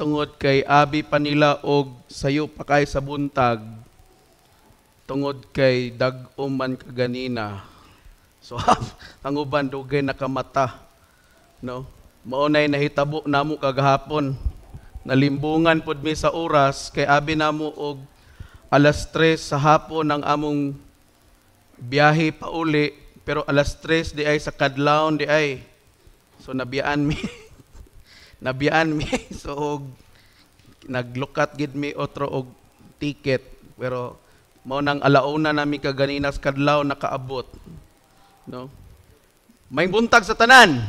tungod kay abi pa nila og sayo pa kay sa buntag tungod kay dag-o man kaganina. So ang uban dugay nakamata, no? Mao nay nahitabo namo kagahapon. Nalimbungan pod mi sa oras kay abi namo og alas 3 sa hapon ang among biyahe pauli, pero alas 3 di ay sa kadlawon di ay. So nabiyaan mi. Nabiyaan mi. So og naglukat gid mi otro og ticket, pero mao nang alauna nami kaganina sa kadlaw nakaabot. No? May buntag sa tanan.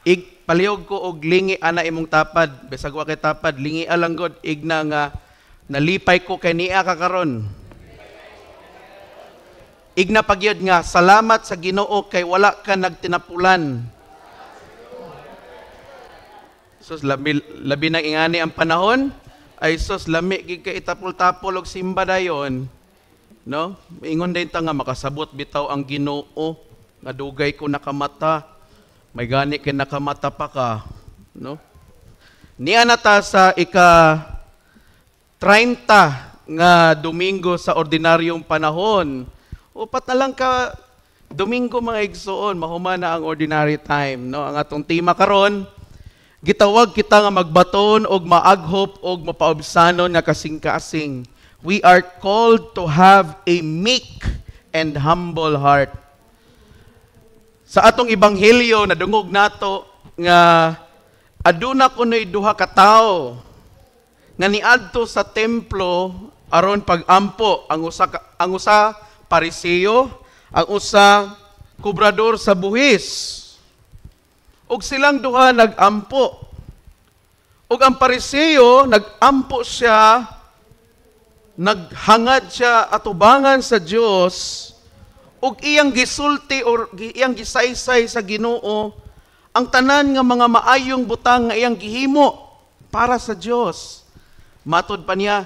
Ig palihog ko og lingi ana imong tapad, bisag wa kay tapad, lingi lang gud igna nga nalipay ko kay nia ka karon. Igna pagyud nga salamat sa Ginoo kay wala ka nagtinapulan. Sus, labi, labi nang ingani ang panahon, ay sus, lami gid kay itapol-tapol og simba dayon. No? Ingon din ta nga makasabot bitaw ang Ginoo nga dugay ko nakamata. May gani kay nakamata pa ka, no? Niya na ta sa ika 30 nga Domingo sa ordinaryong panahon. Upat na lang ka Domingo, mga igsoon, mahuman na ang ordinary time, no? Ang atong tema karon, gitawag kita nga magbaton og maaghop og mapaubsanon nga kasing-kasing. We are called to have a meek and humble heart. Sa atong ebanghelyo, nadungog nato nga aduna kuno'y duha ka tawo nga niadto sa templo aron pagampo, ang usa Pariseo, ang usa kobrador sa buhis. Ug silang duha nagampo. Ug ang Pariseo, nagampo siya, naghangad siya atubangan sa Dios ug iyang gisulti or iyang gisaysay sa Ginoo ang tanan nga mga maayong butang nga iyang gihimo para sa Dios. Matod pa niya,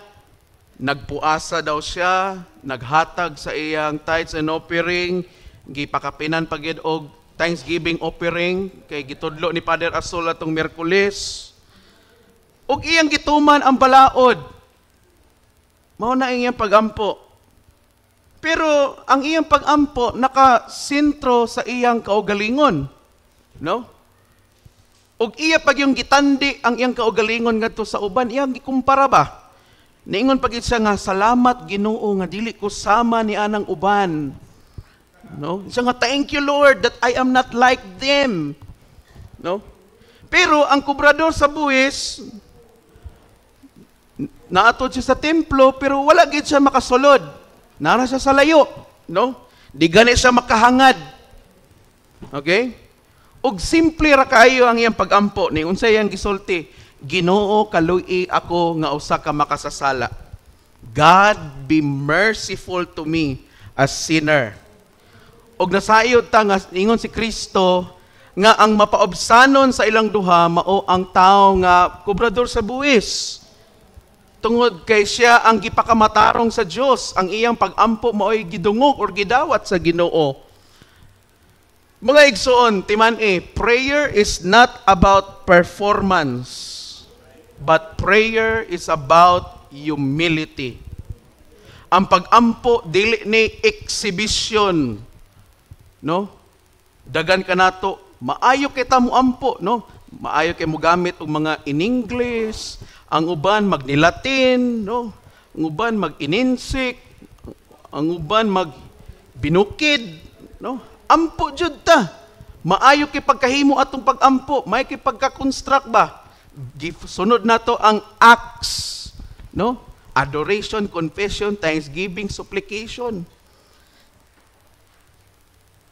nagpuasa daw siya, naghatag sa iyang tithes and offering, gipakapinan pagid og thanksgiving offering kay gitudlo ni Father Asol atong Miyerkules. Ug iyang gituman ang balaod. Mao na iyang pagampo. Pero ang iyang pagampo nakasentro sa iyang kaugalingon. No? Ug iya pag yung gitandi ang iyang kaugalingon ngadto sa uban, iyang gikumpara ba? Niingon pag siya nga salamat Ginoo nga dili ko sama ni anang uban. No? Siya nga, "Thank you, Lord, that I am not like them." No? Pero ang kobrador sa buwis, naatod siya sa templo pero wala gid siya makasulod. Nara siya sa layo, no? Di gani siya makahangad. Okay? Ug simple ra kaayo ang iyang pagampo ni unsa iyang gisulti, "Ginoo, kaluy ako nga usa ka makasasala. God, be merciful to me, a sinner." Ug nasayod ta nga ingon si Kristo nga ang mapaobsanon sa ilang duha mao ang tao nga kobrador sa buwis. Tungod kay siya ang gipakamatarong sa Dios, ang iyang pagampo mao'y gidungog or gidawat sa Ginoo. Mga igsoon, timan-i, prayer is not about performance, but prayer is about humility. Ang pagampo dili ni exhibition, no? Dagan ka nato, maayo kita mo ampo, no? Maayo kay mo gamit og mga in English, ang uban magnilatin, no? Ang uban mag-ininsik, ang uban mag binukid, no? Ampo jud ta. Maayo kay pagkahimo atong pagampo, maayo kay pagka-construct ba? Sunod nato ang acts, no? Adoration, confession, thanksgiving, supplication.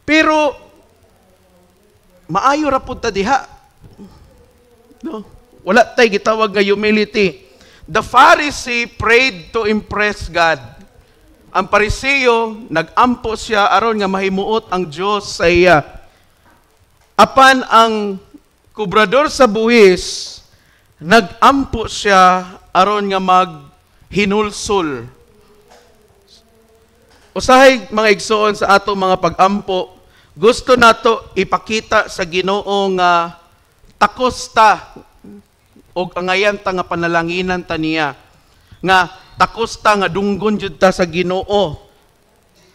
Pero maayo ra pud ta diha. No? Wala tay gitawag nga humility. The Pharisee prayed to impress God. Ang Pariseo, nagampo siya aron nga mahimuot ang Dios sa iya. Apan ang kobrador sa buhis, nagampo siya aron nga maghinulsol. Usahay, mga igsoon, sa ato mga pagampo, gusto nato ipakita sa Ginoo nga takos ta. Og angayan ta nga panalanginan ta niya. Nga takos ta nga dunggon jud ta sa Ginoo.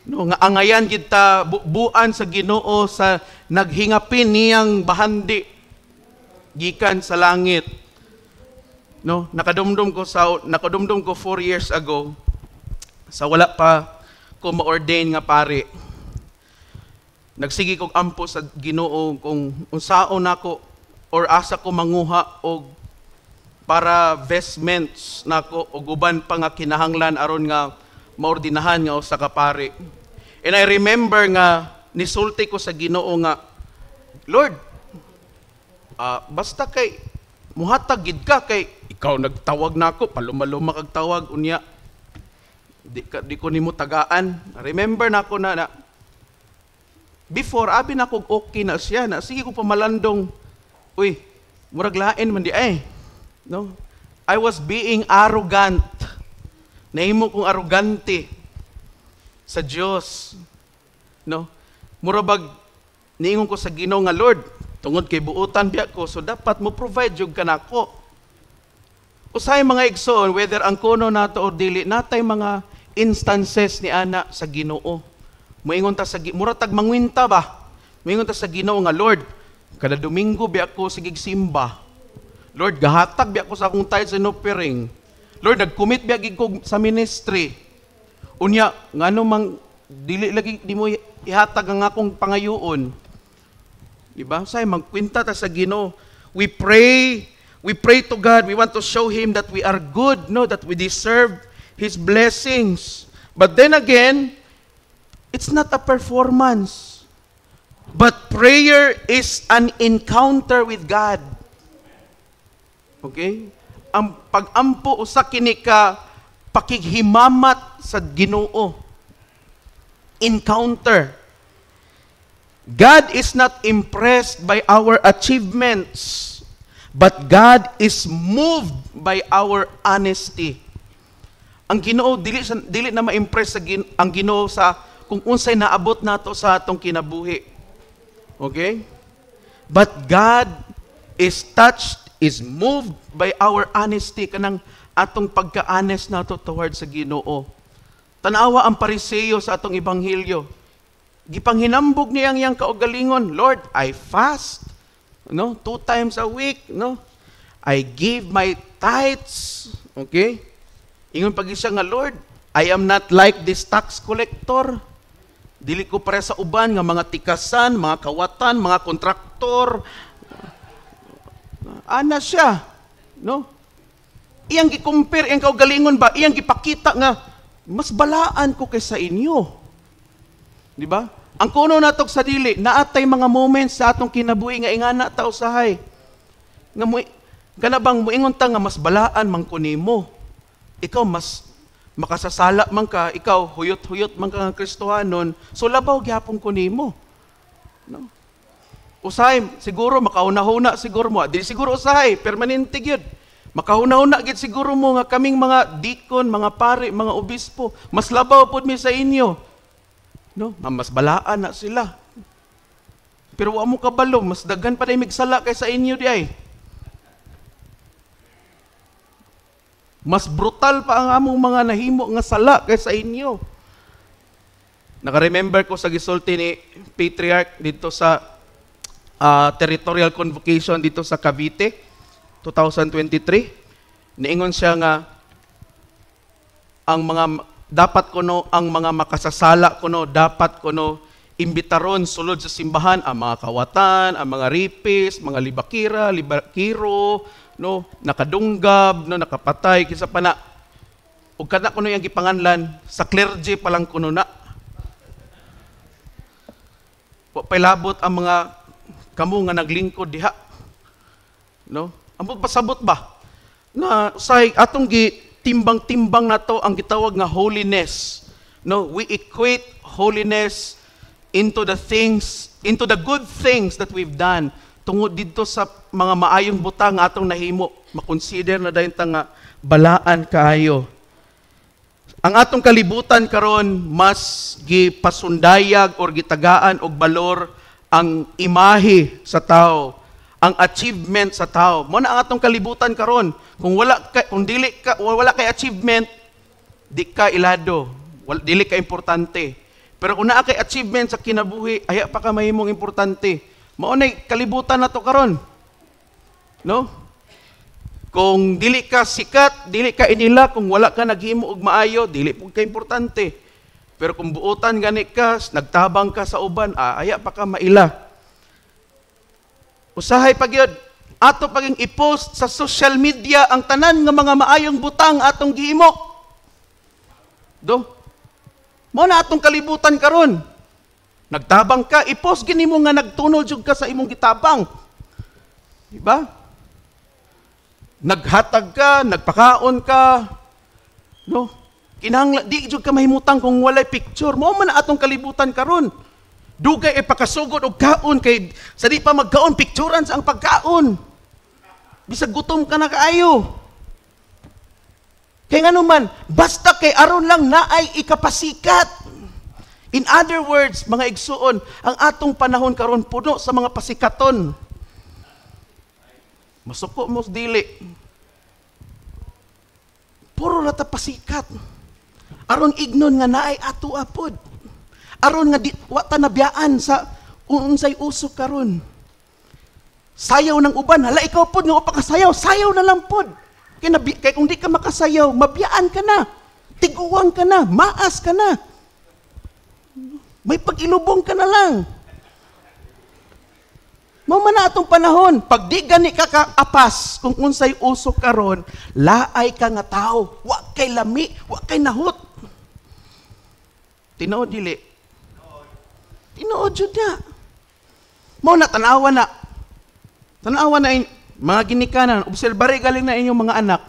No, nga angayan jud ta bubuan sa Ginoo sa naghingapin niyang bahandi gikan sa langit. No, nakadumdum ko 4 years ago sa wala pa ko ma-ordain nga pari. Nagsige kog ampo sa Ginoo kung unsaon nako or asa ko manguha og para vestments nako og uban pa nga kinahanglan aron nga maordinahan nga usa ka pari. And I remember nga nisulti ko sa Ginoo nga, "Lord, basta kay muhatag gid ka kay ikaw nagtawag nako, palumaluma kag tawag, unya di ko nimo tagaan." Remember nako na before abi na kog okay na siya na sige ko pamalandong, uy, murag lain man di ay, no? I was being arrogant. Nahimo kong arrogante sa Dios, no? Mura bag niingon ko sa Ginoo nga, "Lord, tungod kay buutan biya ko, so dapat mo provide jud ka nako." Usahay, mga igsoon, whether ang kuno nato or dili, natay mga instances ni ana sa Ginoo. Moingon ta sa mura tag mangwinta ba? Moingon ta sa Ginoo nga, "Lord, kada Domingo biya ko sigig simba. Lord, gahatag biya ko sa akong tithes and offering. Lord, nag-commit biya gid ko sa ministry. Unya, ngano mang dili lagi di mo ihatag ang akong pangayoon?" Di ba? Say magkwenta ta sa Ginoo. We pray to God. We want to show Him that we are good, no, that we deserve His blessings. But then again, it's not a performance. But prayer is an encounter with God. Okay? Ang pag-ampo usa kini ka pakighimamat sa Ginoo. Encounter. God is not impressed by our achievements, but God is moved by our honesty. Ang Ginoo dili na ma-impress ang Ginoo sa kung unsay naabot nato sa atong kinabuhi. Okay? But God is touched, is moved by our honesty, kanang atong pagka-honest nato towards sa Ginoo. Tanawa ang Pariseo sa atong ebanghelyo. Gipanghinambog niya ang iyang kaugalingon, "Lord, I fast, no, two times a week, no. I give my tithes." Okay? Ingon pag siya nga, "Lord, I am not like this tax collector. Dili ko pare sa uban nga mga tikasan, mga kawatan, mga kontraktor." Ana siya, no? Iyang gi-compare iyang kaugalingon ba? Iyang gipakita nga mas balaan ko kaysa inyo. Di ba? Ang kuno natok sa dili, naatay mga moments sa atong kinabuhi nga ingana ta usahay. Nga mo kana bang moingon ta nga mas balaan man ko nimo. Ikaw mas makasasala man ka, ikaw huyot-huyot man ka nga Kristohanon, so labaw gyapon ko nimo. No? Usahay, siguro makahuna-huna siguro mo. Dili siguro usahay, permanente gyud. Makahuna-huna gid siguro mo nga kaming mga deacon, mga pari, mga obispo, mas labaw pod mi sa inyo. No, mas balaan na sila. Pero wa mo kabalo, mas daghan pa day migsala kaysa inyo di ay. Mas brutal pa ang among mga nahimo nga sala kaysa inyo. Naka-remember ko sa gisulti ni Patriarch dito sa territorial convocation dito sa Cavite 2023. Niingon siya nga ang mga dapat kuno ang mga makasasala kuno dapat kuno imbitaron sulod sa simbahan ang mga kawatan, ang mga ripis, mga libakira, libakiro, no, nakadunggab, no, nakapatay kinsa pa na. Ug kana kuno yang gipanganlan sa clergy pa lang kuno na. Wa pay labot ang mga kamo nga naglingkod diha. No? Ambot pasabot ba na say atong gi timbang-timbang nato ang gitawag nga holiness. No, we equate holiness into the things, into the good things that we've done. Tungod didto sa mga maayong butang nga atong nahimo, makonsider na dayon ta nga balaan kaayo. Ang atong kalibutan karon mas gipasundayag or gitagaan og balor ang imahe sa tao, Ang achievement sa tao. Mao na ang atong kalibutan karon. Kung wala ka, kung dili ka, wala kay achievement, di ka ilado. Wala, dili ka importante. Pero kung naa kay achievement sa kinabuhi, aya pa ka mahimong importante. Mao na kalibutan nato karon. No? Kung dili ka sikat, dili ka inila, kung wala ka naghimo og maayo, dili pud ka importante. Pero kung buotan gani ka, nagtabang ka sa uban, aya pa ka maila. Usahay pa gyud, ato paging i-post sa social media ang tanan nga mga maayong butang atong gihimo. Do. Mao na atong kalibutan karon. Nagtabang ka, i-post gini mo nga nagtunol jud ka sa imong gitabang. Di ba? Naghatag ka, nagpakaon ka. No? Kinahanglan di jud ka mahimutang kung walay picture. Mao man na atong kalibutan karon. Dugay e pakasugod og kaon kay sa di pa magkaon, picturean sa ang pagkaon. Bisag gutom ka na kaayo. Kay ngano man, basta kay aron lang naay ikapasikat. In other words, mga igsuon, ang atong panahon karon puno sa mga pasikaton. Masuko mo dili. Puro ra ta pasikat. Aron ignon nga naay ato apod. Aron nga di, wa ta nabiyaan sa unsay uso karon. Sayaw ng uban, hala, ikaw pod nga pakasayaw, sayaw na lang pod. Kay kung di ka makasayaw, mabiyaan ka na. Tiguang ka na, maas ka na. May pag-ilubong ka na lang. Mao man na atong panahon, pag di gani ka kaapas kung unsay uso karon, laay ka nga tao, wa kay lami, wa kay nahot. Tinuod dili? Tinuod jud na. Mao na tanawa na. Tanawa na mga ginikanan, obserbare galing na inyong mga anak.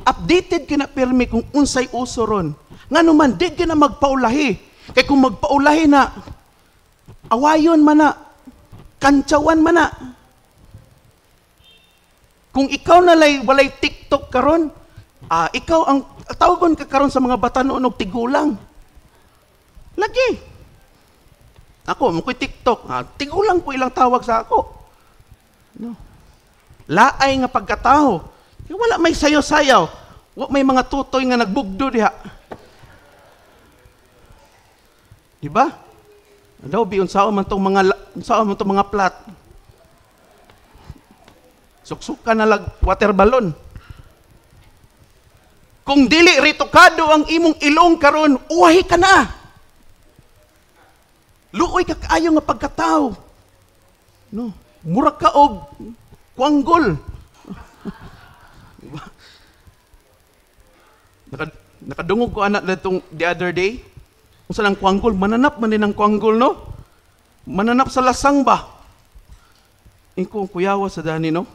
Updated kina pirmi kung unsay uso ron. Ngano man di gina magpaulahi. Kay kung magpaulahi na, awayon man na, kantsawan man na. Kung ikaw na lay, walay TikTok karon, ikaw ang tawagon ka karon sa mga batanon og tigulang. Lagi. Ako, mo ko'y TikTok, tigulang ko ilang tawag sa ako. No. Laay nga pagkatao. Wala may sayo-sayaw. Wa may mga tutoy nga nagbugdo diha. Di ba? Daw bi unsaon man tong mga unsaon man tong mga plat. Suksukan na lag water balloon. Kung dili retokado ang imong ilong karon, uwahi ka na. Luoy ka kaayo nga pagkatao. No, mura ka og kuanggol. Diba? Nakadungog ko anak datong the other day. Unsa lang kuanggol, mananap man din ang kuanggol, no? Mananap sa lasang ba? Ingko kuyawa sa dani, no?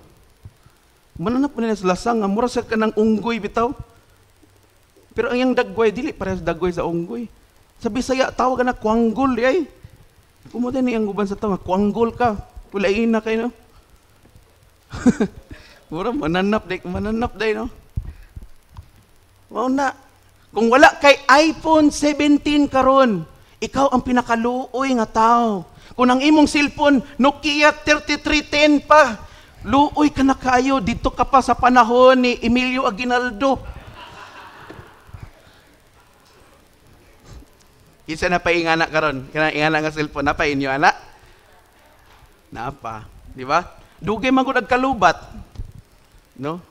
Mananap man din sa lasang, nga mura sa kanang unggoy bitaw. Pero ang iyang dagway dili parehas dagway sa unggoy. Sa Bisaya tawag na kuanggol di ay. Kumo din ang uban sa tawo, kuanggol ka. Wala ina kay, no? Mura mananap day, no? Mao na. Kung wala kay iPhone 17 karon, ikaw ang pinakaluoy nga tao. Kung ang imong cellphone Nokia 3310 pa, luoy ka na kaayo, dito ka pa sa panahon ni Emilio Aguinaldo. Kinsa na pa ingana karon? Kana ingana nga cellphone na pa inyo ana? Napa, di ba? Dugay man gud kalubat. No?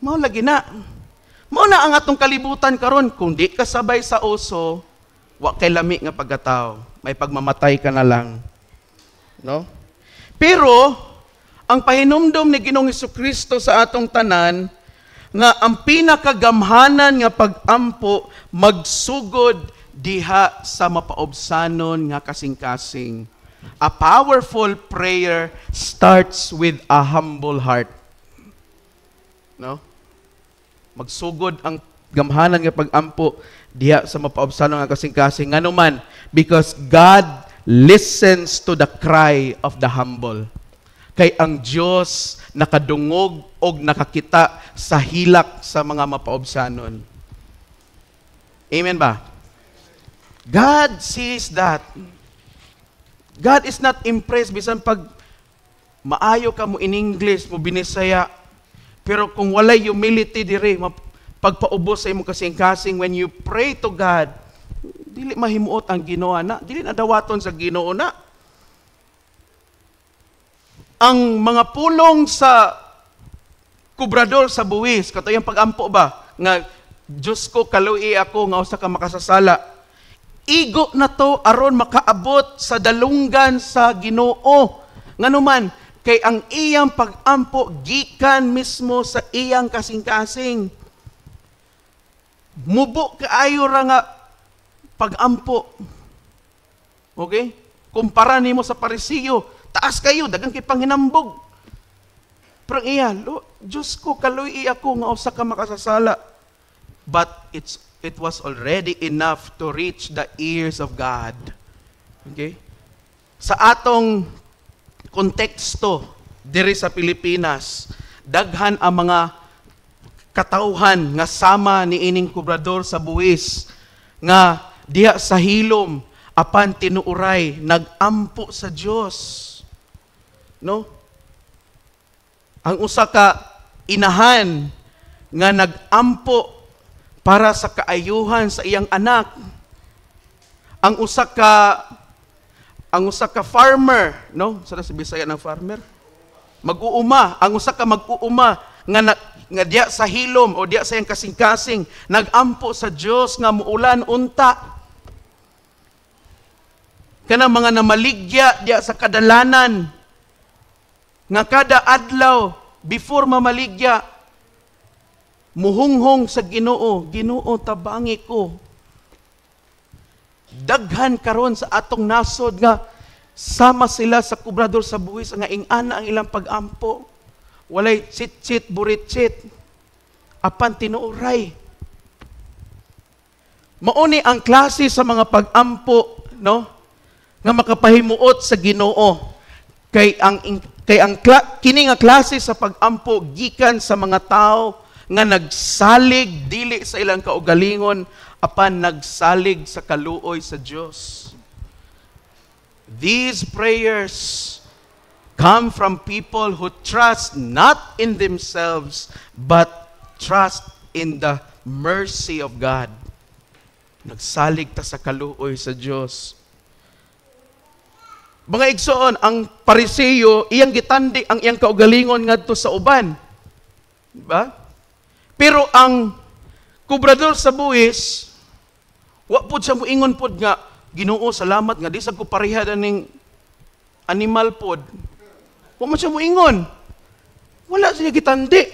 Mao lagi na. Mao na ang atong kalibutan karon, kung di ka sabay sa uso, wa kay lami nga pagkatao, may pagmamatay ka na lang. No? Pero ang pahinumdom ni Ginoong Hesukristo sa atong tanan nga ang pinakagamhanan nga pag-ampo magsugod diha sa mapaobsanon nga kasing-kasing. A powerful prayer starts with a humble heart. No? Magsugod ang gamhanan nga pag-ampo diha sa mapaobsanon nga kasing-kasing. Ngano man? Because God listens to the cry of the humble. Kay ang Dios nakadungog og nakakita sa hilak sa mga mapaobsanon. Amen ba? God sees that. God is not impressed bisan pag Maayo ka mo in English, mo binisaya. Pero kung walay humility dire, pagpaubos sa imong kasing-kasing when you pray to God, dili mahimuot ang Ginoo na, dili na dawaton sa Ginoo na. Ang mga pulong sa kubrador sa buwis, kato iyang pagampo ba nga, "Diyos ko, kaluy ako nga usa ka makasasala." Igo na to aron makaabot sa dalunggan sa Ginoo. Nganuman kay ang iyang pagampo gikan mismo sa iyang kasing-kasing. Mubo kaayo ra nga pagampo. Okay? Kumpara nimo sa Parisiyo, taas kayo, dagan kay panghinambog. Pero ang iya, "Diyos ko, kaluy ako nga usa ka makasasala." But it was already enough to reach the ears of God. Okay? Sa atong konteksto diri sa Pilipinas, daghan ang mga katawhan nga sama ni ining kubrador sa buwis nga diha sa hilom apan tinuuray nagampo sa Dios. No? Ang usa ka inahan nga nagampo para sa kaayuhan sa iyang anak. Ang usa ka farmer, no? Sa sa Bisaya ng farmer? Mag-uuma, ang usa ka mag-uuma nga na, nga diya sa hilom o diya sa iyang kasing-kasing nagampo sa Dios nga muulan unta. Kana mga namaligya diya sa kadalanan nga kada adlaw before mamaligya muhunghong sa Ginoo, "Ginoo, tabangi ko." Daghan karon sa atong nasod nga sama sila sa kubrador sa buwis nga ing-ana ang ilang pagampo. Walay chit-chit burit-chit. Apan tinuoray. Mauni ang klase sa mga pagampo, no? Nga makapahimuot sa Ginoo. Kay ang kini nga klase sa pagampo gikan sa mga tao nga nagsalig dili sa ilang kaugalingon apan nagsalig sa kaluoy sa Dios. These prayers come from people who trust not in themselves but trust in the mercy of God. Nagsalig ta sa kaluoy sa Dios. Mga igsoon, ang Pariseo, iyang gitandi ang iyang kaugalingon ngadto sa uban. Diba? Pero ang kubrador sa buwis, wa pud siya moingon pod nga, "Ginoo, salamat nga di sa ko pareha ning animal pod." Wa man siya moingon. Wala siya gitandi.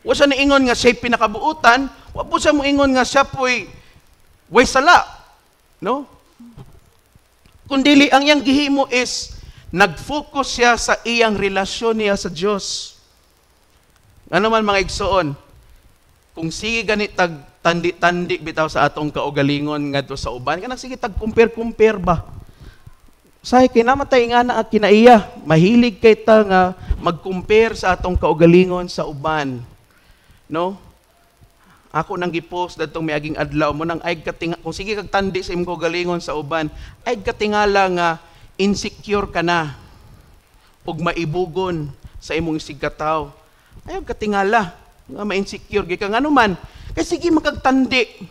Wa siya niingon nga siya pinakabuutan, wa pud siya moingon nga siya po'y way sala. No? Kundili ang iyang gihimo is nag-focus siya sa iyang relasyon niya sa Dios. Ano man, mga igsoon, kung sige gani tag tandi-tandi bitaw sa atong kaugalingon ngadto sa uban, kanang sige tag compare-compare ba? Say kay namatay nga na at kinaiya, mahilig kay ta nga mag-compare sa atong kaugalingon sa uban. No? Ako nang gipost dadtong miaging adlaw mo nang ay katinga kung sige kag tandi sa imong kaugalingon sa uban, ay katingala nga insecure ka na ug maibugon sa imong isigkatawo. Ayaw katingala nga ma-insecure gyud ka, ngano man kay sige makagtandi.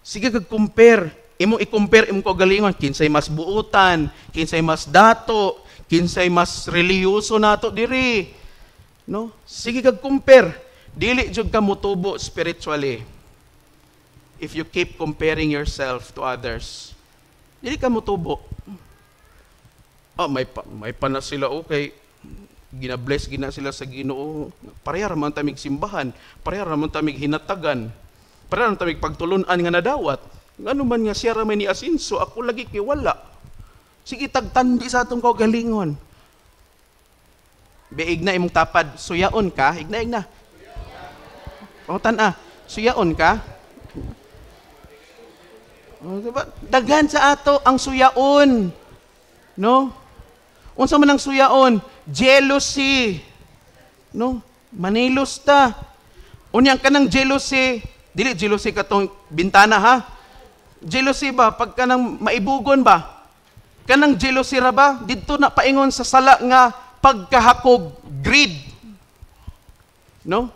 Sige kag compare, imong i-compare imong kaugalingon, kinsay mas buutan, kinsay mas dato, kinsay mas relihiyoso nato diri. No? Sige kag compare. Dili jud ka mutubo spiritually if you keep comparing yourself to others. Dili ka mutubo. Ah, may pa na sila, okay. Gina-bless gina sila sa Ginoo. Pareha ra man tamig simbahan, pareha ra man tamig hinatagan. Pareha ra man tamig pagtulun-an nga nadawat. Ngano man nga siya ra may ni asinso, ako lagi kay wala. Sige tagtandi sa atong kaugalingon. Beig na imong tapad, suyaon ka, igna igna. Pangutan-a, suyaon ka? Oh, diba? Daghan sa ato ang suyaon. No? Unsa man ang suyaon? Jealousy. No? Manilos ta. Unyang kanang jealousy, dili jealousy katong bintana ha. Jealousy ba pag kanang maibugon ba? Kanang jealousy ra ba? Didto na paingon sa sala nga pagkahakog, greed. No?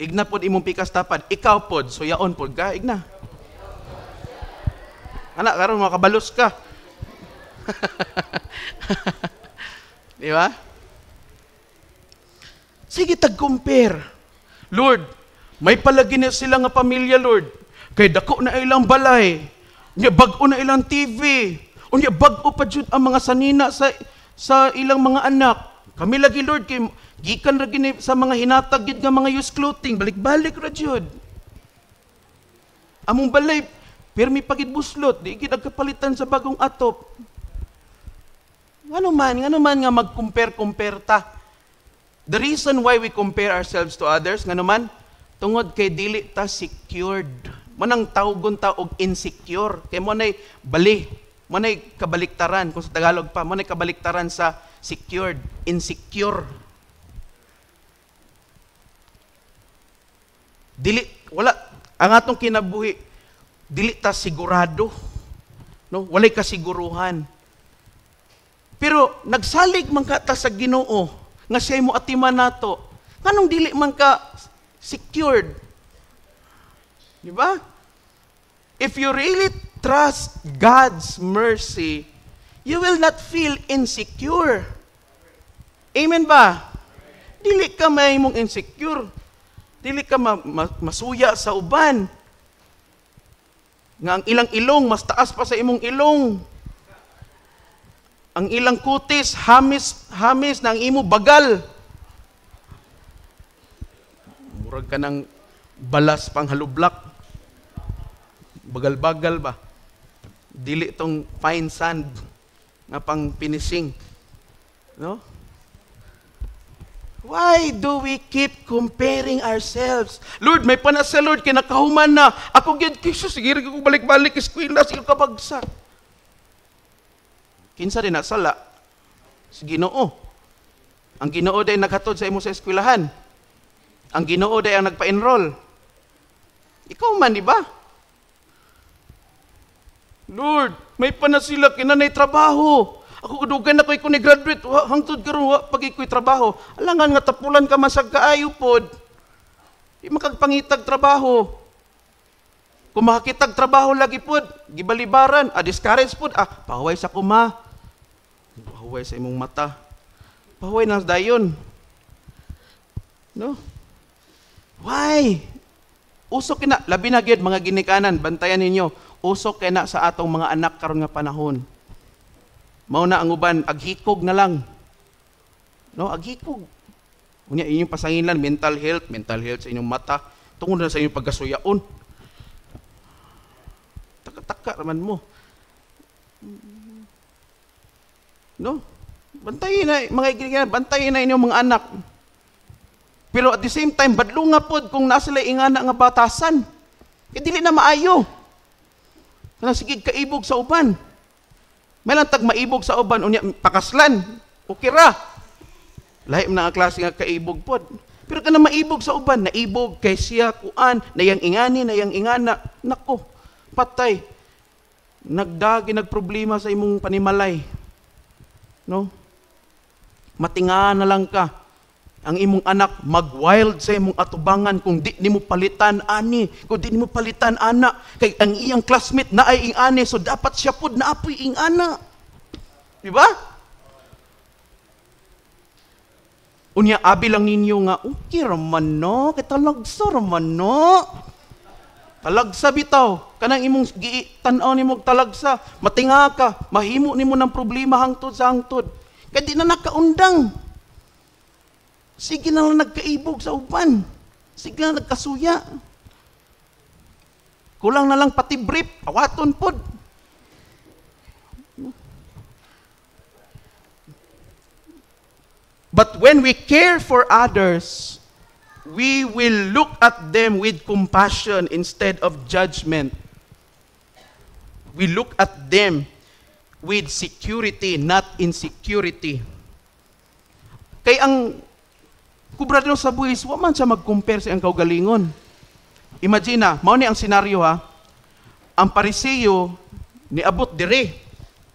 Igna pod imong pikas tapad, ikaw pod, suyaon pod ka, igna. Anak, karon makabalos ka. Di ba? Sige, tag-compare. Lord, may palagi na sila nga pamilya, Lord. Kay dako na ilang balay. Unya bag-o na ilang TV. Unya bag-o pa jud ang mga sanina sa ilang mga anak. Kami lagi, Lord, kay gikan ra gini sa mga hinatag gid nga mga used clothing, balik-balik ra jud. Among balay pirmi pagid buslot, di gid agkapalitan sa bagong atop. Ngano man nga mag-compare-compare ta. The reason why we compare ourselves to others, ngano man, tungod kay dili ta secured. Manang tawgon ta og insecure. Kay mo nay bali, mo nay kabaliktaran, kung sa Tagalog pa, mo nay kabaliktaran sa secured, insecure. Dili, wala, ang atong kinabuhi, dili ta sigurado. No? Walay kasiguruhan. Pero nagsalig man ka ta sa Ginoo nga siya mo atiman nato. Nganong dili man ka secured? Di ba? If you really trust God's mercy, you will not feel insecure. Amen ba? Dili ka mahimong insecure. Dili ka masuya sa uban. Nga ang ilang ilong, mas taas pa sa imong ilong. Ang ilang kutis, hamis, hamis na ang imo bagal. Murag ka ng balas pang halublak. Bagal-bagal ba? Dili tong fine sand nga pang finishing. No? Why do we keep comparing ourselves? Lord, may panasa, Lord, kinakahuman na. Ako gyud kiso, sige ko balik-balik eskwela, sige kabagsak. Kinsa din nasala? Si Ginoo. Ang Ginoo day naghatod sa imo sa eskwelahan. Ang Ginoo day ang nagpa-enroll. Ikaw man, di ba? Lord, may panasila kinanay trabaho. Ako kadugan na ko ni graduate, hangtod karon wa pag iko'y trabaho. Alangan nga tapulan ka masag kaayo pod. Di makagpangitag trabaho. Kung makakitag trabaho lagi pod, gibalibaran, discourage pod, pahuway sa kuma. Pahuway sa imong mata. Pahuway na dayon. No? Why? Uso kina, labi na gyud mga ginikanan, bantayan ninyo. Uso kina sa atong mga anak karon nga panahon. Mao na ang uban, aghikog na lang. No, aghikog. Unya inyong pasangilan, mental health sa inyong mata, tungod na sa inyong pagkasuyaon. Taka-taka raman mo. No? Bantayin na, mga ginikanan, bantayin na inyong mga anak. Pero at the same time, badlo nga pod kung nasa sila ingana nga batasan. Kaya dili na maayo. Kanang sige kaibog sa uban. May lang tag maibog sa uban, unya pakaslan. Okay ra. Lahi man ang klase nga kaibog pod. Pero kanang maibog sa uban, naibog kay siya kuan, nayang ingani, nayang ingana. Nako, patay. Nagdagi nagproblema sa imong panimalay. No? Matinga na lang ka. Ang imong anak mag-wild sa imong atubangan kung di nimo palitan ani, kung di nimo palitan ana, kay ang iyang classmate na ay ingani, so dapat siya pud naapoy ingana. Di ba? Unya abi lang ninyo nga okay ra man no, kay talagsa ra man no. Talagsa bitaw, kanang imong tan-aw nimo talagsa, matinga ka, mahimo nimo ng problema hangtod sa hangtod. Kay di na nakaundang. Sige na lang nagkaibog sa uban. Sige na nagkasuya. Kulang na lang pati brief, awaton pod. But when we care for others, we will look at them with compassion instead of judgment. We look at them with security, not insecurity. Kay ang kubra sa buhis, wa man siya mag-compare sa iyang kaugalingon. Imagine na, mao ni ang senaryo ha. Ang Pariseo niabot dire.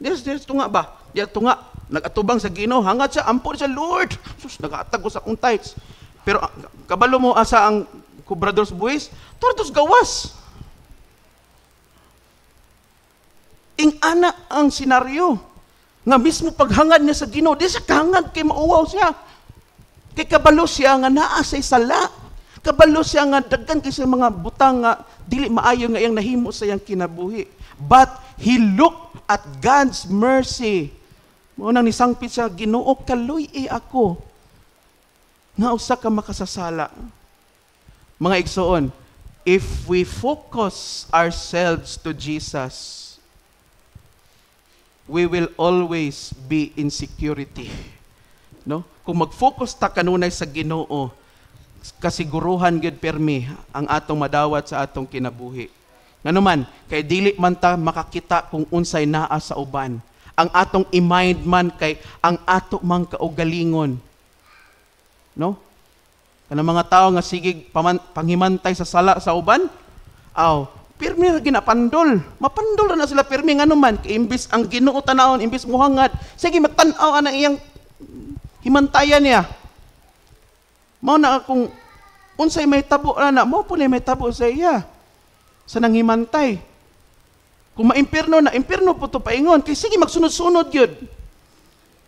Dire dire tunga ba? Diya tunga, nagatubang sa Ginoo, hangad siya, ampo siya, "Lord, sus, nagahatag ko sa akong tithes." Pero kabalo mo asa ang kubrador sa buwis? Tordos gawas. Ing-ana ang senaryo. Nga mismo paghangad niya sa Ginoo, di siya kahangad kay mauwaw siya. Kay kabalo siya nga naa say sala. Kabalo siya nga daghan kay sa mga butang nga dili maayo nga iyang nahimo sa iyang kinabuhi. But he looked at God's mercy. Mao nang nisangpit siya, "Ginoo, kaluy-i ako nga usa ka makasasala." Mga igsoon, if we focus ourselves to Jesus, we will always be in security. No? Kung mag-focus ta kanunay sa Ginoo, kasiguruhan gyud permi ang atong madawat sa atong kinabuhi. Ngano man, kay dili man ta makakita kung unsay naa sa uban. Ang atong i-mind man kay ang ato mang kaugalingon. No? Kanang mga tao nga sige panghimantay sa sala sa uban, aw, pirmi ra ginapandol. Mapandol ra na sila pirmi, ngano man kay imbis ang Ginoo tanawon, imbis muhangad, sige magtan-aw ana iyang himantayan niya. Mao na kung unsay may tabo na, mao po na may tabo sa iya sa nanghimantay. Kung maimpirno na, impirno po to paingon. Kay sige, magsunod-sunod yun.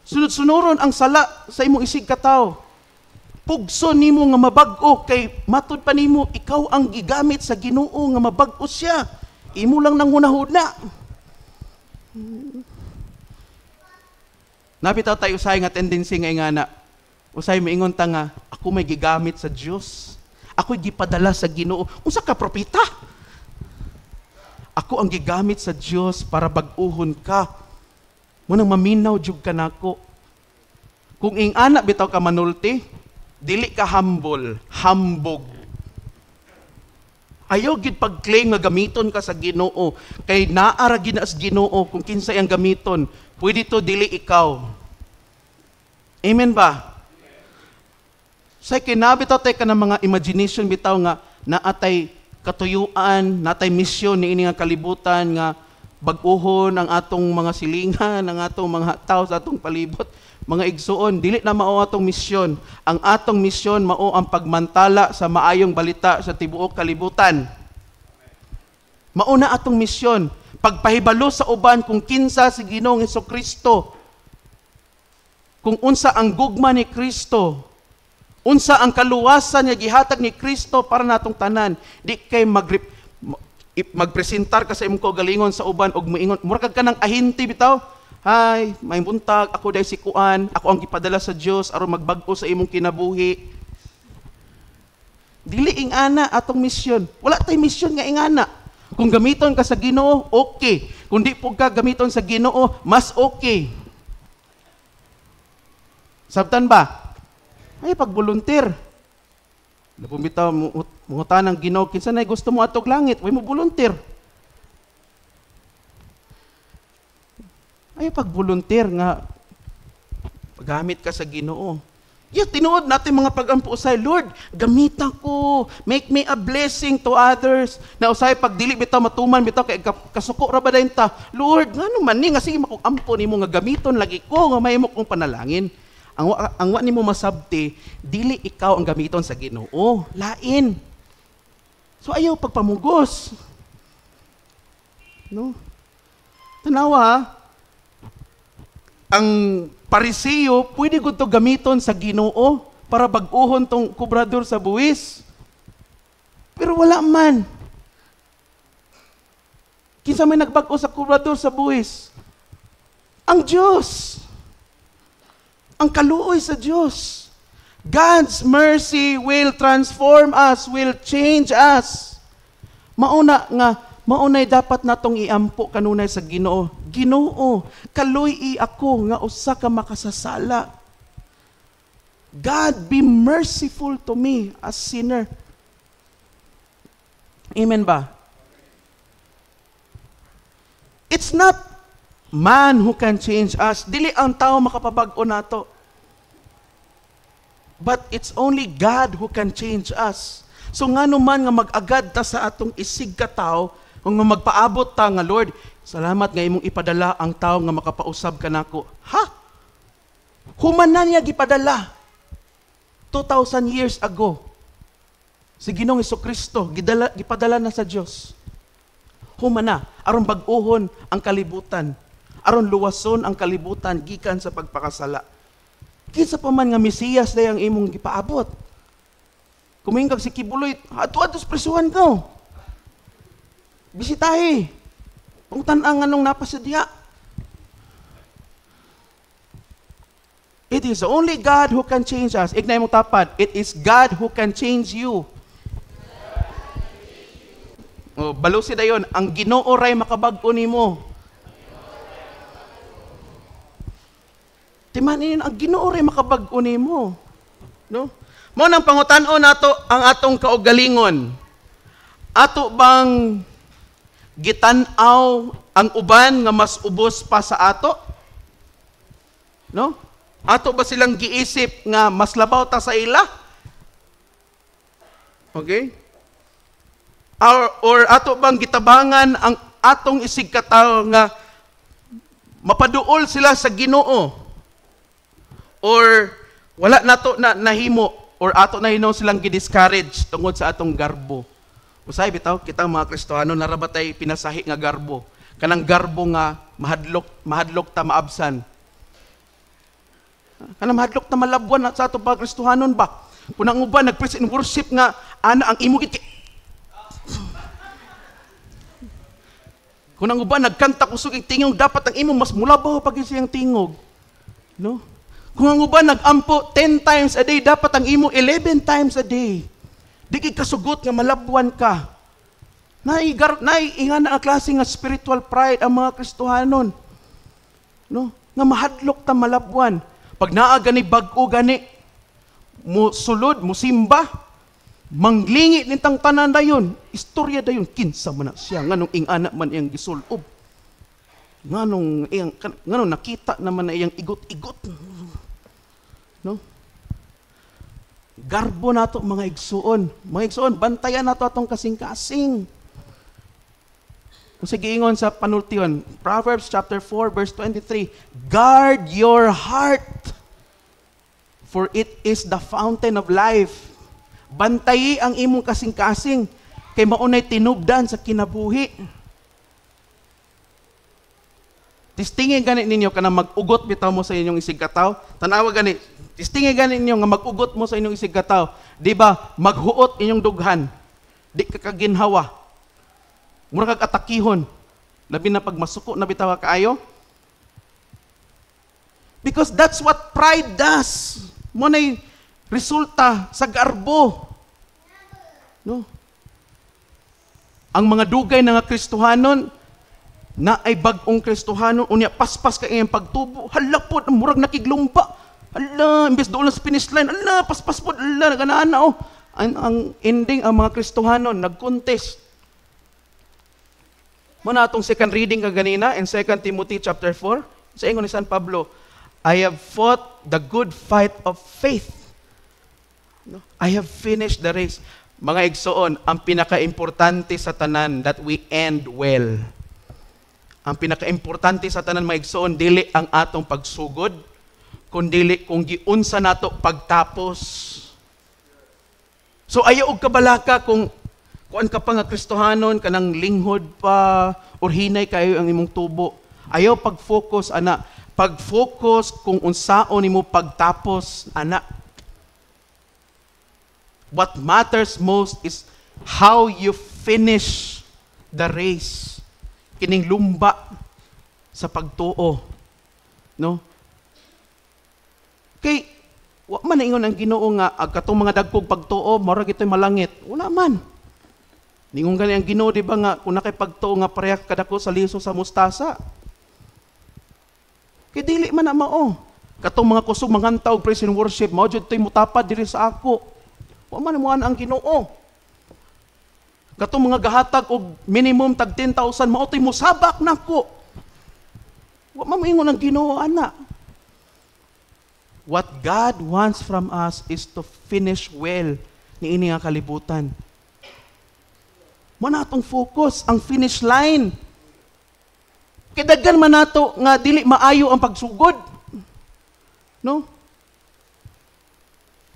Sunod-sunoron ang sala sa imong isig katawo. Pugso nimo nga mabag-o kay matud pa nimo ikaw ang gigamit sa Ginoo nga mabag-o siya. Imo lang nang hunahuna. Nabitaw tayo usay nga tendency nga ingana. Usay moingon ta nga ako may gigamit sa Dios. Ako'y gipadala sa Ginoo. Unsa ka propeta? Ako ang gigamit sa Dios para bag-uhon ka. Munang maminaw jud ka nako. Kung ingana bitaw ka manulti, dili ka humble, hambog. Ayaw gid pag-claim nga gamiton ka sa Ginoo kay naa ra gid na sa Ginoo kung kinsay ang gamiton. Pwede to dili ikaw. Amen ba? Say kinabi to tay ka ng mga imagination bitaw nga naatay katuyuan, natay misyon niini nga kalibutan nga bag-uhon ang atong mga silingan, ang atong mga tao sa atong palibot. Mga igsuon, dili na mao atong misyon. Ang atong misyon mao ang pagmantala sa maayong balita sa tibuok kalibutan. Mao na atong misyon, pagpahibalo sa uban kung kinsa si Ginoong Hesukristo. Kung unsa ang gugma ni Kristo, unsa ang kaluwasan nga gihatag ni Kristo para natong tanan. Di kay magpresentar ka sa imong kaugalingon sa uban og moingon, mura kag kanang ahinti bitaw. "Hay, may buntag, ako dahil si Kuan, ako ang gipadala sa Dios aron magbag-o sa imong kinabuhi." Dili ingana atong misyon. Wala tay misyon nga ingana. Kung gamiton ka sa Ginoo, okay. Kung di pud ka gamiton sa Ginoo, mas okay. Sabtan ba? Ay pag-volunteer. Labong bitaw mangutan ang Ginoo, kinsa nay gusto mo atog langit, way mo volunteer. Ay pag-volunteer nga paggamit ka sa Ginoo. Ya, tinuod natin mga pag-ampo usay, "Lord, gamitan ko, make me a blessing to others." Na usay pag dili bitaw matuman bitaw kay kasuko ra ba dayon ta? "Lord, ngano man ni nga sige makog-ampo nimo nga gamiton lagi ko nga mahimo kong panalangin." Ang wa nimo masabti, dili ikaw ang gamiton sa Ginoo, lain. So ayaw pagpamugos. No? Tanawa, ang Pariseo pwede gud to gamiton sa Ginoo para bag-uhon tong kubrador sa buwis. Pero wala man. Kinsa may nagbag-o sa kubrador sa buwis? Ang Diyos. Ang kaluoy sa Diyos. God's mercy will transform us, will change us. Mauna nga, maunay dapat natong iampo kanunay sa Ginoo. "Ginoo, kaluy-i ako nga usa ka makasasala. God, be merciful to me a sinner." Amen ba? It's not man who can change us. Dili ang tao makapabag-o nato. But it's only God who can change us. So ngano man nga mag-agad ta sa atong isig ka tawo, nga magpaabot ta nga, "Lord, salamat nga imong ipadala ang tawo nga makapausab kanako." Ha? Human na niya gipadala 2,000 years ago. Si Ginoong Kristo gidala, gipadala na sa Dios. Human na aron bag-ohon ang kalibutan, aron luwason ang kalibutan gikan sa pagpakasala. Kinsa pa man nga Mesiyas day ang imong gipaabot? Kung kag si Quiboloy, adto-adto sa presuhan ko. Bisitahe. Pangutan-a nganong naa pa siya diha. It is only God who can change us. Ignay mo tapad. It is God who can change you. O, balusi dayon, ang Ginoo ray makabag-o nimo. Timanin, ang Ginoo ray makabag-o nimo. No? Mao nang pangutan-on nato ang atong kaugalingon. Ato bang gitan-aw ang uban nga mas ubos pa sa ato? No? Ato ba silang giisip nga mas labaw ta sa ila? Okay? Or ato bang gitabangan ang atong isig katawo nga mapaduol sila sa Ginoo? Or wala nato na nahimo or ato na hinuon silang gidiscourage tungod sa atong garbo? Usay bitaw kitang mga Kristohano, narabatay pinasahi nga garbo. Kanang garbo nga mahadlok, mahadlok ta maabsan. Kanang mahadlok ta malabwan sa atong pag Kristohanon ba? Kung ang uban nag-praise and worship nga ana ang imo gid. Kung ang uban nagkanta kusog ang tingog, dapat ang imo mas mulabaw pag siyang tingog. No? Kung ang uban nagampo 10 times a day, dapat ang imo 11 times a day. Di kay kasugot nga malabwan ka. Naiingan na ang klase nga spiritual pride ang mga Kristohanon. No? Nga mahadlok ta malabwan. Pag naa gani bag-o gani, mo sulod, mo simba, manglingi nintang tanan dayon. Istorya dayon, kinsa man na siya, nganong ingana man iyang gisulob. Nganong nakita naman na iyang igot-igot. No? Garbo nato mga igsuon. Mga igsuon, bantayan nato atong kasing-kasing. Kung sige ingon sa panultion, Proverbs chapter 4 verse 23, "Guard your heart, for it is the fountain of life." Bantayi ang imong kasing-kasing, kay maunay tinubdan sa kinabuhi. Tistingin gani ninyo kanang mag-ugot bitaw mo sa inyong isig kataw. Tanawa gani, tistingin gani ninyo nga mag-ugot mo sa inyong isig kataw. Di ba, maghuot inyong dughan. Di ka kaginhawa. Mura kag atakihon. Labi na pag masuko na bitaw kaayo. Because that's what pride does. Mo nay resulta sa garbo. No? Ang mga dugay na nga Kristohanon, na ay bag-ong Kristohanon, unya paspas ka iyang pagtubo, hala po, murag nakiglumba. Hala, imbes doon lang sa finish line, hala, paspas po, hala, naganaan na oh. Ang ending, ang mga Kristohanon, nag-contest. Muna atong second reading kaganina in 2 Timothy chapter 4, sa ingon ni San Pablo, "I have fought the good fight of faith. No? I have finished the race." Mga igsoon, ang pinaka-importante sa tanan, that we end well. Ang pinaka-importante sa tanan, mga igsoon, dili ang atong pagsugod, kundili kung giunsa nato pagtapos. So ayaw og kabalaka kung kuan ka pa nga Kristohanon, kanang linghod pa, or hinay kayo ang imong tubo. Ayaw pag-focus, ana. Pag-focus kung unsaon nimo pagtapos, ana. What matters most is how you finish the race. Kining lumba sa pagtuo. No? Kay wa man ingon ang Ginoo nga ag katong mga dagkog pagtuo mura gitoy malangit. Wala man. Ningon gani ang Ginoo, di ba, nga kung nakay pagtuo nga pareha kadako sa liso sa mustasa. Kay dili man na mao. Katong mga kusog mangantaw praise and worship, mao jud toy mutapad diri sa ako. Wa man mo ang Ginoo. Katong mga gahatag og minimum tag 10,000, mao toy mosabak nako. Wa man moingon ang Ginoo ana. What God wants from us is to finish well niini nga kalibutan. Mao na atong focus ang finish line. Kay daghan man nato nga dili maayo ang pagsugod. No?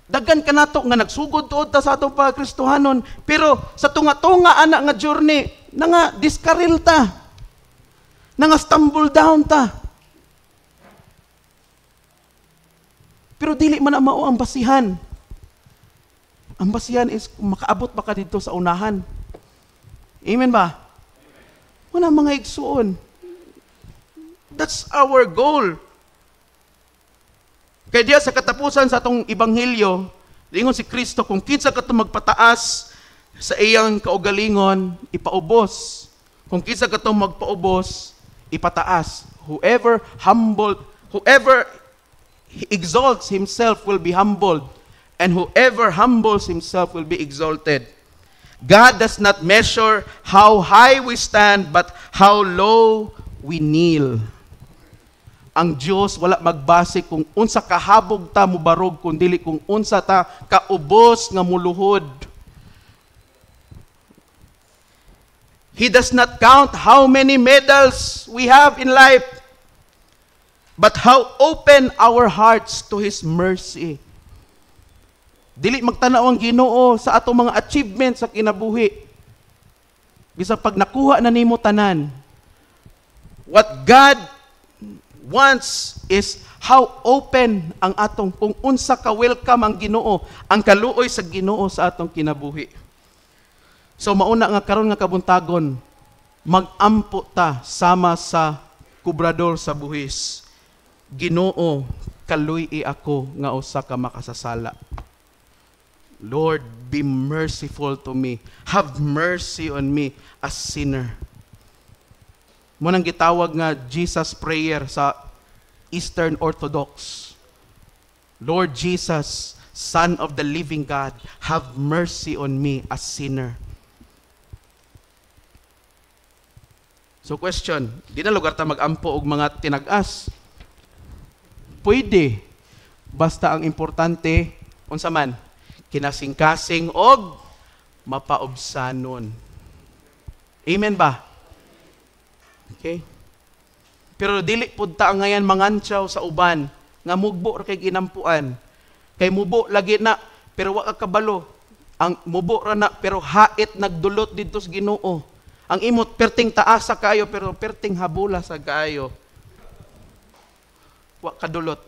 Daghan kanato nga nagsugod tuod ta sa atong pagkristohanon, pero sa tunga-tunga ana nga journey, nanga diskaril ta. Nanga stumble down ta. Pero dili man na mao ang basihan. Ang basihan is kung makaabot ba ka dito sa unahan. Amen ba? Wala mga igsuon. That's our goal. Kaya diya sa katapusan sa atong ebanghelyo, lingon si Kristo, kung kinsa ka magpataas sa iyang kaugalingon, ipaubos. Kung kinsa ka magpaubos, ipataas. Whoever exalts himself will be humbled, and whoever humbles himself will be exalted. God does not measure how high we stand, but how low we kneel. Ang Dios wala magbase kung unsa kahabog ta mubarog, kun dili kung unsa ta kaubos nga muluhod. He does not count how many medals we have in life, but how open our hearts to His mercy. Dili magtanaw ang Ginoo sa atong mga achievements sa kinabuhi. Bisag pag nakuha na nimo tanan, what God wants is how open ang atong, kung unsa ka welcome ang Ginoo, ang kaluoy sa Ginoo sa atong kinabuhi. So mauna nga karon nga kabuntagon, magampo ta sama sa kubrador sa buhis. Ginoo, kaluy-i ako nga usa ka makasasala. Lord, be merciful to me. Have mercy on me, a sinner. Mo nang gitawag nga Jesus prayer sa Eastern Orthodox. Lord Jesus, Son of the living God, have mercy on me, a sinner. So question, di na lugar ta magampo og mga tinag-as? Pwede. Basta ang importante, unsa man, kinasingkasing og mapaubsanon. Amen ba? Okay? Pero dili pud ta ngayan mangantsaw sa uban nga mugbo ra kay ginampuan. Kay mubo lagi na pero wa ka kabalo. Ang mubo ra na pero hait nagdulot didto sa Ginoo. Ang imot perting taasa kaayo pero perting habula sa kaayo. Wa kadulot.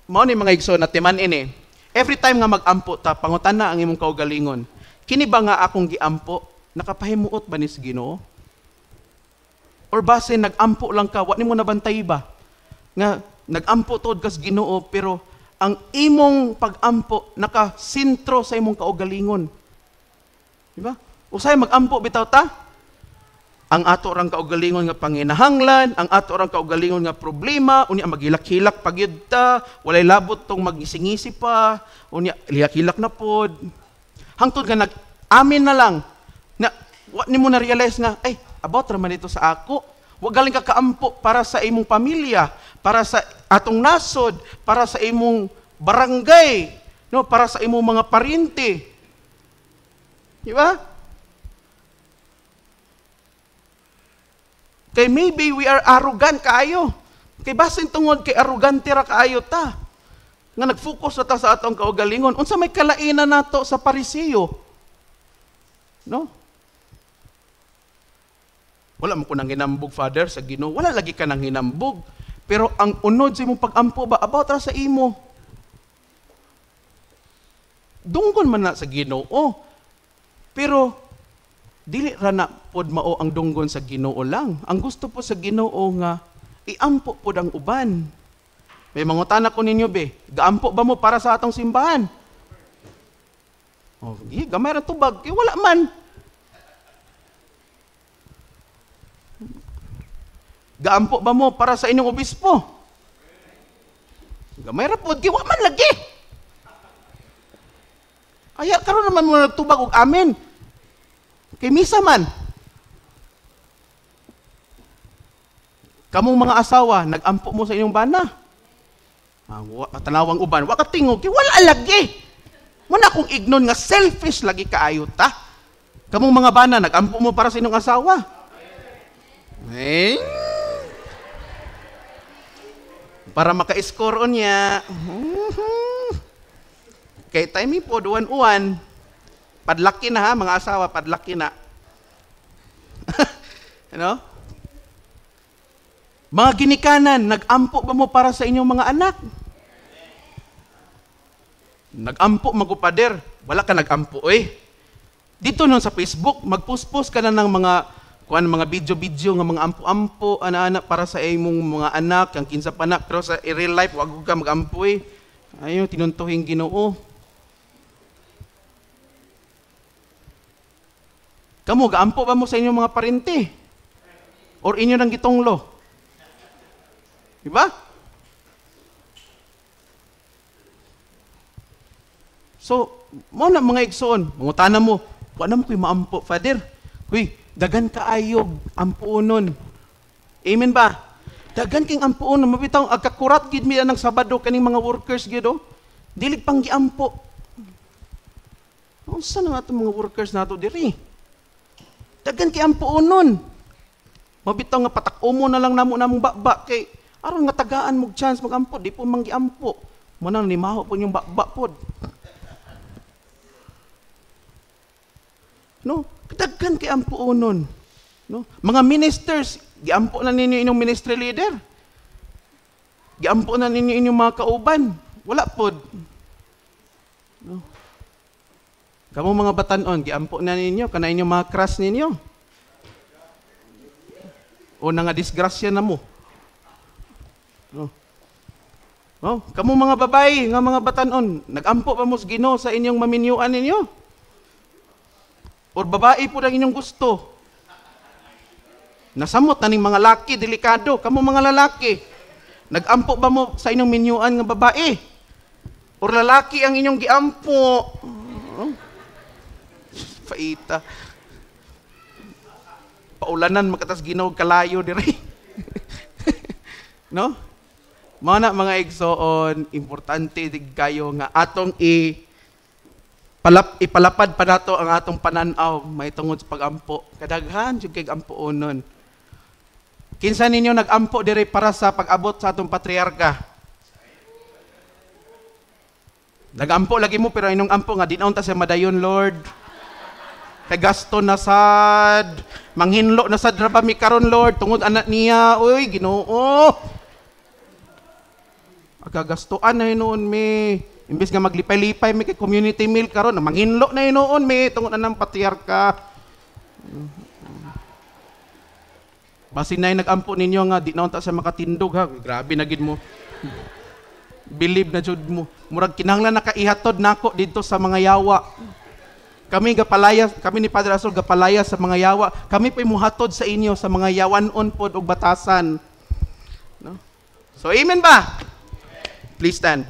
Mao ni mga igsoon na timan ini. Every time nga magampo ta, pangutan na ang imong kaugalingon. Kini ba nga akong giampo, nakapahimuot ba ni sa Ginoo? Or base nagampo lang ka, wa nimo nabantay ba? Nga nagampo tuod kas Ginoo pero ang imong pagampo nakasentro sa imong kaugalingon. Di ba? Usay magampo bitaw ta? Ang ato rang kaugalingon nga panginahanglan, ang ato rang kaugalingon nga problema, unya maghilak-hilak pagyud ta, walay labot tong magisingisi pa, unya hilak-hilak na pod. Hangtod nga nag-amin na lang na wa nimo na realize nga ay about ra man ito sa ako. Wa galing ka kaampo para sa imong pamilya, para sa atong nasod, para sa imong barangay, no, para sa imong mga parente. Di ba? Kay maybe we are arrogant kaayo. Kay basin tungod kay arrogante ra kaayo ta. Nga nag-focus na ta sa atong kaugalingon. Unsa may kalainan nato sa Parisiyo? No? Wala mo ko nang hinambog, Father, sa Ginoo. Wala lagi ka nang hinambog. Pero ang unod sa imong pag-ampo ba, about ra sa imo. Dunggon man na sa Ginoo. Pero dili ra na pod mao ang dunggon sa Ginoo lang. Ang gusto po sa Ginoo nga iampo pod ang uban. May mangutana ko ninyo be, gaampo ba mo para sa atong simbahan? Oh, gamay ra tubag, kay wala man. Gaampo ba mo para sa inyong obispo? Gamay ra pod, kay wa man lagi. Aya karon naman mo nagtubag og amen. Kay misa man. Kamong mga asawa, nagampo mo sa inyong bana. Tanawang uban, wa ka tingog, kay wala lagi. Muna akong ignon nga selfish lagi kaayo ta. Kamong mga bana, nagampo mo para sa inyong asawa. Eh? Para maka-score on niya. Kay timing po, uwan-uwan. Padlaki na ha, mga asawa, padlaki na. Ano? Mga ginikanan, nagampo ba mo para sa inyong mga anak? Nagampo magupader, wala ka nagampo eh. Dito nun sa Facebook, magpost-post ka na ng mga kuan mga video-video nga mga ampo-ampo ana-ana para sa imong mga anak, ang kinsa pa na, pero sa real life wag ka magampo eh. Ayo tinuntuhing Ginoo. Kamo gaampo ba mo sa inyong mga parente? Or inyo nang gitonglo? Diba? So, mo na mga igsoon, mangutana mo, wala mo ko'y maampo, Father. Uy, dagan kaayog ampuonon. Amen ba? Dagan king ampuonon, mabitaw agkakurat gid mi anang Sabado kaning mga workers gid oh. Dili pang giampo. Unsa na nga atong mga workers nato diri? Dagan kay ampuonon. Mabitaw nga patak-umo na lang namo namong baba kay aron nga tagaan mo chance magampo, di po manggiampo. Mo nang nimaho po inyong baba pod. No, daghan kay ampuonon. No? Mga ministers, giampo na ninyo inyong ministry leader. Giampo na ninyo inyong mga kauban. Wala pod. No? Kamo mga batanon, giampo na ninyo kana inyong mga crush ninyo. O nga disgrasya na mo. No? No? Kamo mga babae, nga mga batanon, nagampo pa mo sa Ginoo sa inyong maminyuan ninyo. Or babae po ang inyong gusto. Nasamot na ning mga laki, delikado. Kamo mga lalaki, nagampo ba mo sa inyong minyuan nga babae? Or lalaki ang inyong giampo? Oh. Faita. Paulanan makatas Ginoo kalayo diri. No? Mga na mga igsoon, importante dig kayo nga atong ipalapad pa nato ang atong pananaw may tungod sa pagampo. Kadaghan jud kay ampuonon. Kinsa ninyo nagampo diri para sa pag-abot sa atong patriarka? Nagampo lagi mo pero inyong ampo nga di na unta siya madayon, Lord. Kay gasto na sad, manghinlo na sad ra ba mi karon, Lord, tungod anak niya, oy Ginoo. Agagastoan na hinuon mi. Imbes nga maglipay-lipay mi kay community meal karon, manghinlo na hinuon mi tungod anang patriarka. Basin na nagampo ninyo nga di na unta sa makatindog ha. Grabe na gid mo. Believe na jud mo. Murag kinahanglan nakaihatod nako didto sa mga yawa. Kami gapalaya, kami ni Padre Asol gapalaya sa mga yawa. Kami po'y muhatod sa inyo sa mga yawanon pod og batasan. No? So amen ba? Please stand.